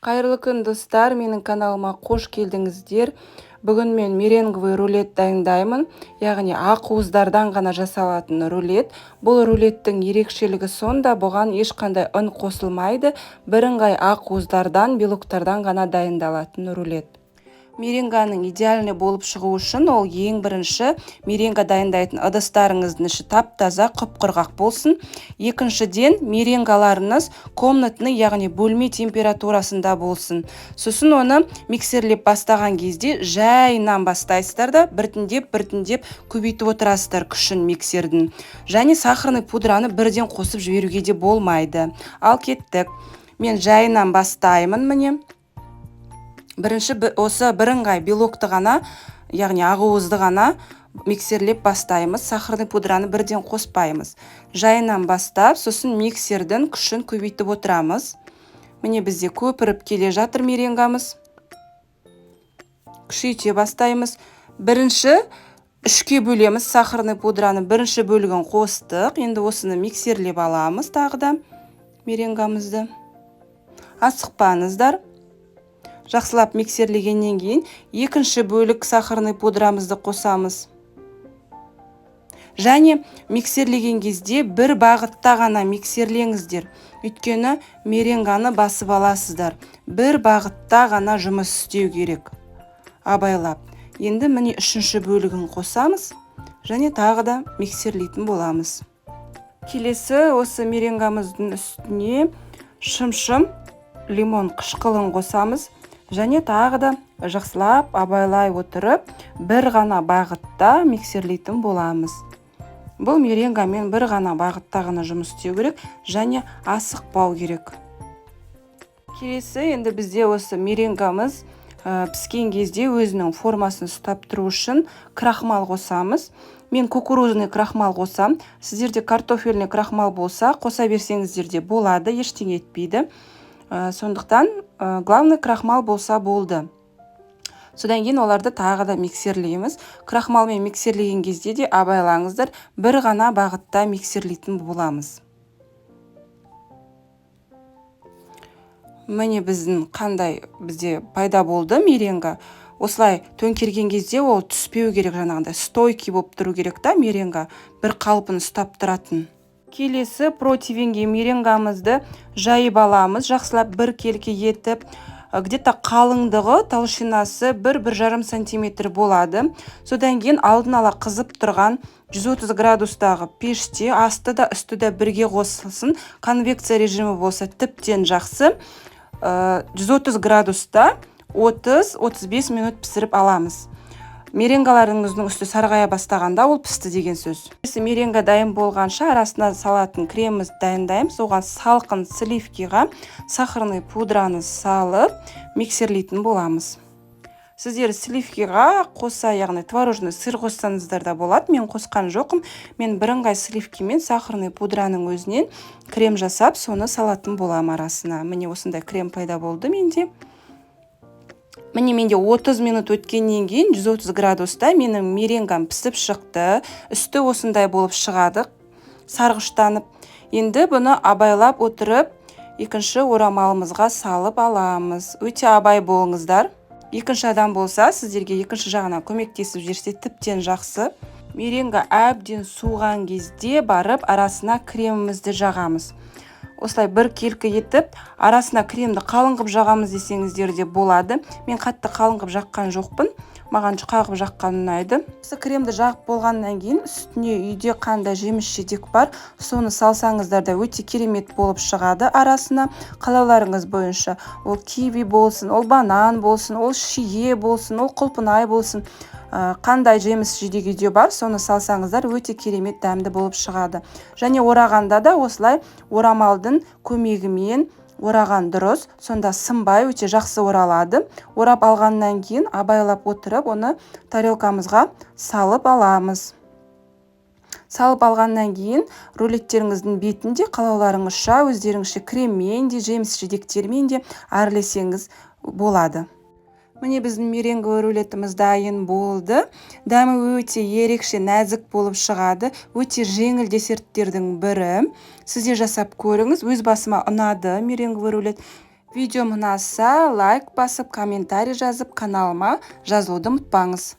Қайырлы күн, достар! Менің каналыма қош келдіңіздер. Бүгін мен меренговый рулет дайындаймын, яғни ақуыздардан ғана жасалатын рулет. Бұл рулеттің ерекшелігі сонда, бұған ешқандай ұн қосылмайды, бірыңғай ақуыздардан, белоктардан ғана дайындалатын рулет. Меренганың идеальный болып шығуы үшін ол ең бірінші меренга дайындайтын ыдыстарыңыздың іші тап-таза, құп-құрғақ болсын. Екіншіден, меренгаларыңыз комнатный, яғни бөлме температурасында болсын. Сосын оны миксерлеп бастаған кезде жайынан бастайсыздар да, біртіндеп, біртіндеп көбейтіп отырасыздар күшін миксердің. Және сахарный пудраны бірден қосып жіберуге де болмайды. Ал кеттік. Мен жайынан бастаймын, міне. Бірінші осы бірыңғай белокты ғана, яғни ақуызды ғана миксерлеп бастаймыз. Сахарный пудраны бірден қоспаймыз. Жайынан бастап, сосын миксердің күшін көбейтіп отырамыз. Міне, бізде көпіріп келе жатыр меренгамыз. Күшейте бастаймыз. Бірінші үшке бөлеміз сахарный пудраны. Бірінші бөлігін қостық. Енді осыны миксерлеп аламыз тағы да меренгамызды. Асықпаңыздар. Жақсылап миксерлегеннен кейін екінші бөлік сахарный пудрамызды қосамыз. Және миксерлеген кезде бір бағытта ғана миксерлеңіздер, өйткені меренганы басып аласыздар. Бір бағытта ғана жұмыс істеу керек, абайлап. Енді, міне, үшінші бөлігін қосамыз және тағы да миксерлейтін боламыз. Келесі осы меренгамыздың үстіне шымшым лимон қышқылын қосамыз және тағы да жақсылап, абайлай отырып, бір ғана бағытта миксерлейтін боламыз. Бұл меренгамен бір ғана бағытта ғана жұмыс істеу керек және асықпау керек. Келесі енді бізде осы меренгамыз піскен кезде өзінің формасын ұстап тұру үшін крахмал қосамыз. Мен кукурузный крахмал қосам. Сіздерде картофельный крахмал болса, қоса берсеңіздер де болады, ештеңе етпейді. Сондықтан главный крахмал болса болды. Содан кейін оларды тағы да миксерлейміз. Крахмалмен миксерлеген кезде де абайлаңыздар, бір ғана бағытта миксерлейтін боламыз. Міне, біздің қандай бізде пайда болды меренга. Осылай төңкерген кезде ол түспеу керек, жаңағындай стойкий болып тұру керек та, меренга бір қалпын ұстап тұратын. Келесі противеньге меренгамызды жайып аламыз, жақсылап біркелкі етіп. Где-то қалыңдығы, толщинасы 1-1,5 сантиметр болады. Содан кейін алдын ала қызып тұрған 130 градустағы пеште асты да, үсті де бірге қосылсын. Конвекция режимі болса, тіптен жақсы. 130 градуста 30-35 минут пісіріп аламыз. Меренгаларыңыздың үсті сарғая бастағанда, ол пісті деген сөз. Меренга дайын болғанша, арасына салатын кремімізді дайындаймыз. Оған салқын сливкиға сахарный пудраны салып, миксерлейтін боламыз. Сіздер сливкиға қоса, яғни творожный сыр қоссаңыздар да болады. Мен қосқан жоқпын. Мен бірыңғай сливки мен сахарный пудраның өзінен крем жасап, соны салатын боламын арасына. Міне, осындай крем пайда болды менде. Міне, менде 30 минут өткеннен кейін 130 градуста менің меренгам пісіп шықты. Үсті осындай болып шығады, сарғыштанып. Енді бұны абайлап отырып, екінші орамалымызға салып аламыз. Өте абай болыңыздар. Екінші адам болса, сіздерге екінші жағынан көмектесіп жіберсе, тіптен жақсы. Меренга әбден суыған кезде барып, арасына кремімізді жағамыз. Осылай бір келкі етіп, арасына кремді қалың қылып жағамыз десеңіздер де болады. Мен қатты қалың қылып жаққан жоқпын, маған жұқа қылып жаққан ұнайды. Осы кремді жағып болғаннан кейін үстіне үйде қандай жеміс жидек бар, соны салсаңыздар да өте керемет болып шығады. Арасына қалауларыңыз бойынша: ол киви болсын, ол банан болсын, ол шие болсын, ол құлпынай болсын, қандай жеміс жидек үйде бар, соны салсаңыздар, өте керемет дәмді болып шығады. Және орағанда да осылай орамалдың көмегімен ораған дұрыс, сонда сынбай, өте жақсы оралады. Орап алғаннан кейін абайлап отырып, оны тарелкамызға салып аламыз. Салып алғаннан кейін рулеттеріңіздің бетін де қалауларыңызша, өздеріңізше креммен де, жеміс жидектермен де әрлесеңіз болады. Міне, біздің меренговый рулетіміз дайын болды. Дәмі өте ерекше, нәзік болып шығады. Өте жеңіл десерттердің бірі. Сіз де жасап көріңіз. Өз басыма ұнады меренговый рулет. Видеом ұнаса, лайк басып, комментарий жазып, каналыма жазылуды ұмытпаңыз.